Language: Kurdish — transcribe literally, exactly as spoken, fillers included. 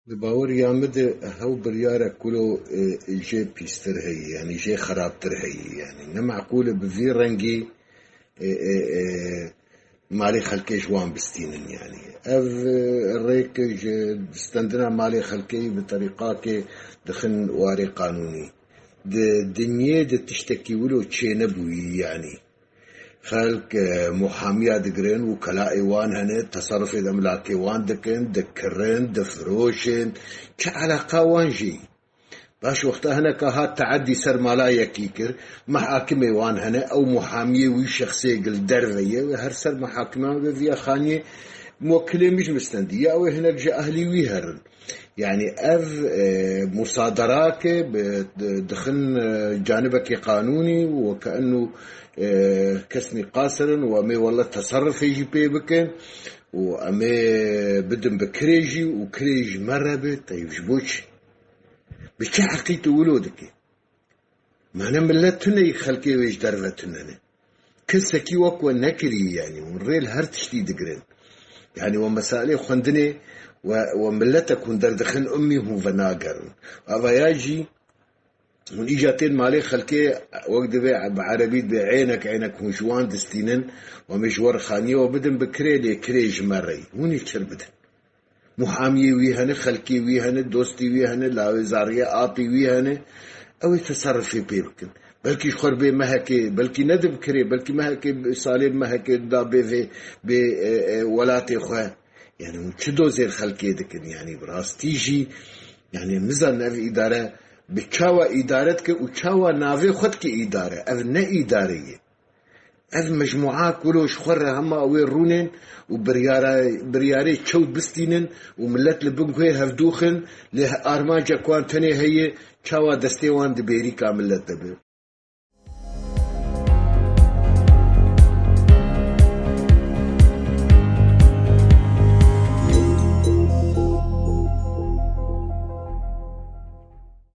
Di baweriya min de hew biryarek kulo, e, jê pîstir heye, yanî jê xerabtir heye. Yanî ne meqûl e bi vî rengî, e, e, e, malê xelkê ji wan bistînin. Yanî ev, e, rêk ji stendina malê xelkê bi terîqakê dixin warê qanûnî. Di dinyê de tiştekî wilo çênebûyî, yanî. Xelk, e, muhamiya digirin, wekelaê wan hene, teserrufê emlakê wan dikin, dikirin, difiroşin. Çi eleqa wan jî? Baş, wexta hineka hat teedî ser mala yekî kir, mehakimê wan hene, ew muhamiyê wî şexsê li derve ye, wê her ser mehakime ve viya xaniyê muwekilê min ji min stendî. Ya wê hinek ji ehlî wî herin. Yanî ev, e, musaderake bi, di, dixin, e, canibekê qanûnî û weke enû, e, kes nîqas herin û em ê wele teserrufê jî pê bikin û em ê bidin bi kirê jî û kirê ji me re bi, teyb ji bo çi? Bi çi heqî tu wilo dikî? Mane millet tune yî, xelkê wê ji derve tune ne. Kesekî wek we nekiriye, yanî hûn rê li her tiştî digirin. Yanî we meselê xwendinê we, we milletek hûn derdixin ummî hûn venagerin. Ava ya jî hûn îca tên malê xelkê wek divê bi erebî dibê eynek eynek hûn ji wan distînin, we me ji we re xaniye we bidin bi kirê, lê kirê ji me re yî. Hûn ê çir bidin. Muhamiyê wî hene, xelkê wî hene, dostî wî hene, lawê zariye apî wî hene. Ew ê teserrufê pê bikin. Belkî ji xwe bê mehekê, belkî ne di bi kirê, belkî mehekê, salê mehekê da bê vê, bê, e, e, welatê xwe. Yani hûn çi dozêr xelkê dikin? Yani bi rastî jî, yani nizanin ev îdare bi çawa îdare dike û çawa navê xwe dike îdare. Ev ne îdare ye. Ev mecmûa ku lo ji xwe re hema wê rûnên û biryara-, biryarê çewt bistînin û millet li bin guhê hevdûxin, lê armancek wan tenê heye, çawa destê wan di bêrîka millet de be.